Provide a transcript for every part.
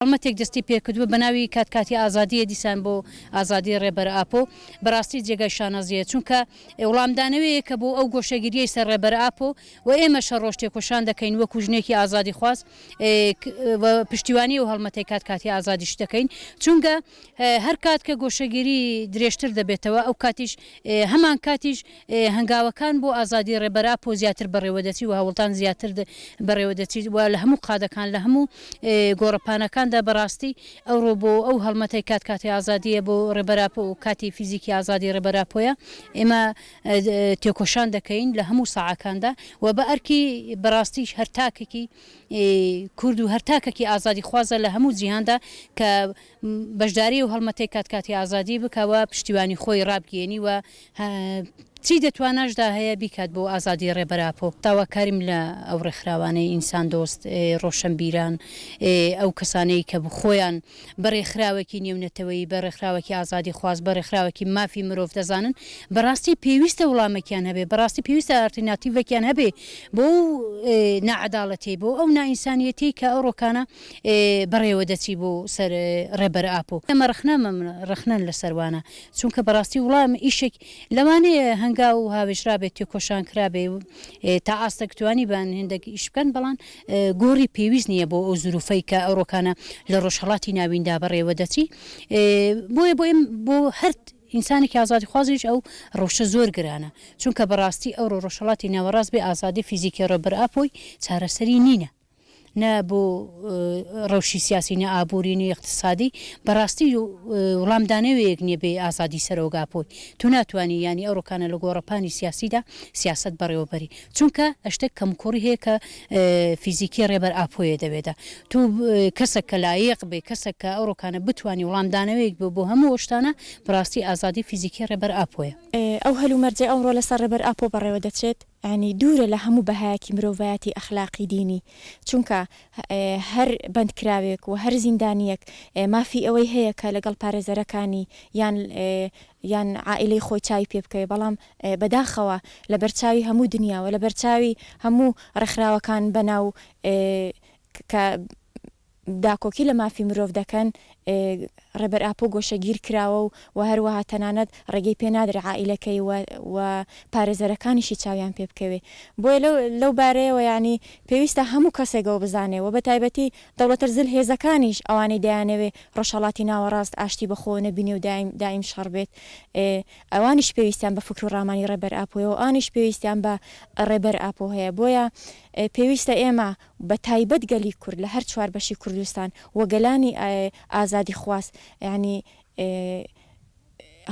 هەڵمەتێک دەستی پێکردووە بە ناوی کات کاتی ئازادییە دیسان بۆ ئازادی ڕێبەر ئاپۆ، بەڕاستی جێگای شانازییە، چونکە وڵامدانەوەیەکە بۆ ئەو گۆشەگیرییەی سەر ڕێبەر ئاپۆ و ئێمەش هەر ڕۆژ تێکۆشان دەکەین وەکو ژنێکی ئازادیخواز و پشتیوانی ئەو هەڵمەتەی کات کاتی ئازادیش دەکەین، چونکە هەر کات کە گۆشەگیری درێژتر دەبێتەوە ئەو کاتیش هەمان کاتیش هەنگاوەکان بۆ ئازادی ڕێبەر ئاپۆ زیاتر بەڕێوەدەچی و هەوڵدان زیاتر بەڕێوەدەچیت و لە هەموو قادەکان لە هەموو گۆڕەپانەکاندا بەڕاستی ئەوڕۆ بۆ ئەو هەڵمەتەی کات کاتی ئازادییە بۆ ڕێبەر ئاپۆ و کاتی فیزیکی ئازادی ڕێبەر ئاپۆیە ئێمە تێکۆشان دەکەین لە هەموو ساعەکاندا و بە ئەرکی بەڕاستیش هەر تاکێکی کورد و هەر تاکەکی ئازادیخوازە لە هەموو جیهاندا کە بەشداری ئەو هەڵمەتەی کات کاتی ئازادی بکا و پشتیوانی خۆی ڕابگەیەنی و چی دە تواناشدا هەیە بیکات بۆ ئازادی ڕێبەر ئاپۆ. داواکاریم لە ئەو ڕێکخراوانەی ئینسان دۆست، ڕۆشەنبیران، ئەو کەسانەی کە خۆیان بە ڕێکخراوێکی نێونەتەوەیی، بە ڕێکخراوێکی ئازادیخواز، بە ڕێکخراوێکی مافی مرۆڤ دەزانن، بەڕاستی پێویستە وڵامێکیان هەبێ، بەڕاستی پێویستە ئالترناتیڤێکیان هەبێ بۆ ئەو ناعەداڵەتیەی، بۆ ئەو نائینسانیەتیەی کە ئەوڕۆکانە بەڕێوە دەچی بۆ سەر ڕێبەر ئاپۆ. ئێمە ڕەخنەمم ڕەخنەن لەسەر وانە چونکە بەڕاستی وڵام ئیشێک لەوانەیە هەنگاو هاوێژرابێت تێکۆشان کرابێ تا ئاستێک توانیبان هێندێک ئیش بکەن بەڵام گۆڕی پێویست نییە بۆ ئەو زروفەی کە ئەوڕۆکانە لە ڕۆژهەڵاتی ناویندا بەڕێوە دەچی بۆیە بۆ ئێم بۆ هەر ئینسانێکی ئازادیخوازیش ئەو ڕەوشە زۆر گرانە چونکە بەڕاستی ئەوڕۆ ڕۆژهەڵاتی ناوەڕاست بێ ئازادی فیزیکی ڕێبەر ئاپۆی چارەسەری نینە. نە بۆ ڕەوشی سیاسی نە ئابووری نە ئیقتسادی بەڕاستی وڵامدانەوەیەک نیە بێ ئازادی سەرۆک ئاپۆی تۆ ناتوانی یانی ئەوڕۆکانە لە گۆڕەپانی سیاسیدا سیاسەت بەڕێوەبەری چونکە شتێک کەموکوڕی هەیە کە فیزیکی ڕێبەر ئاپۆیە دەوێدا تۆ کەسەک کە لایەق بێ کەسەک کە ئەوڕۆکانە بتوانی وڵامدانەوەیەک بێ بۆ هەموو ئەو شتانە بەڕاستی ئازادی فیزیکی ڕێبەر ئاپۆیە. ئەو هەلومەرجەی ئەمڕۆ لەسەر ڕێبەر ئاپۆ بەڕێوە دەچێت یانی دوورە لە هەموو بەهایەکی مرۆڤایەتی ئەخلاقی دینی چونکە هەر بەندکراوێک و هەر زیندانیەک مافی ئەوەی هەیە کە لەگەڵ پارێزەرەکانی یان یان عائیلەی خۆی چاوی پێ بکەوێ بەڵام بەداخەوە لەبەرچاوی هەموو دنیا و لەبەرچاوی هەموو ڕێکخراوەکان بەناو کە داکۆکی لە مافی مرۆڤ دەکەن، ڕێبەر ئاپۆ گۆشەگیر کراوە و و هەروەها تەنانەت ڕێگەی پێ نادرێ عائیلەکەی و و پارێزەرەکانیشی چاویان پێ بکەوێ. بۆیە لەو لەو بارەیەوە یانی پێویستە هەموو کەسێک ئەوە بزانێ و بە تایبەتی دەوڵەتە زل هێزەکانیش ئەوانەی دەیانەوێ ڕۆژهەڵاتی ناوەڕاست ئاشتی بە خۆوە نەبینێ و دایم دایم شەڕ بێت ئەوانیش پێویستیان بە فکر و ڕامانی ڕێبەر ئاپۆیە و ئەوانیش پێویستیان بە ڕێبەر ئاپۆ هەیە. بۆیە پێویستە ئێمە بە تایبەت گەلی کورد لە هەر چوار بەشی کوردستان و گەلانی ئازادیخواز یانی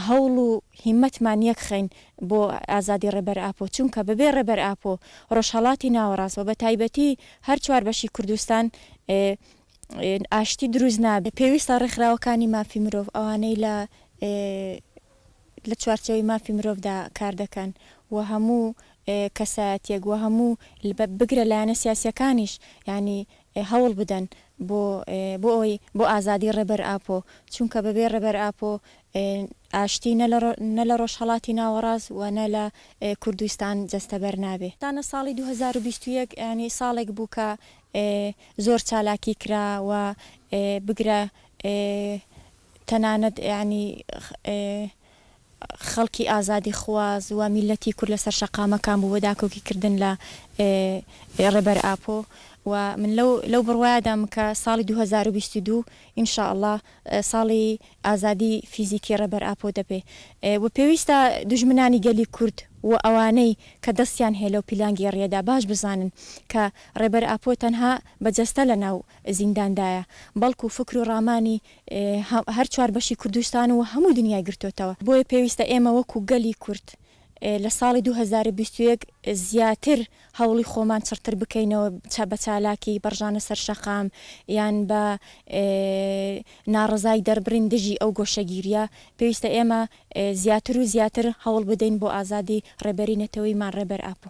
هەوڵ و هیمەتمان یەک خەین بۆ ئازادی ڕێبەر ئاپۆ چونکە بەبێ ڕێبەر ئاپۆ ڕۆژهەڵاتی ناوەڕاست و بە تایبەتی هەر چوار بەشی کوردستان ئاشتی دروست نابێ. پێویستە ڕێکخراوەکانی مافی مرۆڤ ئەوانەی لە لە چوارچێوەی مافی مرۆڤدا کار دەکەن و هەموو کەسایەتیەک و هەموو بگرە لایەنە سیاسیەکانیش یانی هەوڵ بدەن بۆ بۆ ئەوەی بۆ ئازادی ڕێبەر ئاپۆ چونکە بەبێ ڕێبەر ئاپۆ ئاشتی نە لە نە لە ڕۆژهەڵاتی ناوەڕاست و نە لە کوردستان جەستەبەر نابێ. تانە ساڵی 2021 یانی ساڵێک بوو کە زۆر چالاکی کرا و بگرە تەنانەت یانی خەڵکی ئازادیخواز و میللەتی کورد لەسەر شەقامەکان بوو بۆ داکۆکی کردن لە ڕێبەر ئاپۆ و من لەو لەو بڕوایەدام کە ساڵی 2022 ان شاء اللە ساڵی ئازادی فیزیکی ڕێبەر ئاپۆ دەبێ و پێویستە دوژمنانی گەلی کورد و ئەوانەی کە دەستیان هەیە لەو پیلانگێڕییەدا باش بزانن کە ڕێبەر ئاپۆ تەنها بە جەستە لەناو زینداندایە، بەڵکو فکر و ڕامانی هەر چوار بەشی کوردستان و هەموو دنیای گرتۆتەوە. بۆیە پێویستە ئێمە وەکو گەلی کورد لە ساڵی 2021 زیاتر هەوڵی خۆمان چڕتر بکەینەوە بە چالاکی بەڕژانە سەر شەقام یان بە ناڕەزای دەربڕین دژی ئەو گۆشەگیرییە، پێویستە ئێمە زیاتر و زیاتر هەوڵ بدەین بۆ ئازادی ڕێبەری نەتەوەییمان ڕێبەر ئاپۆ.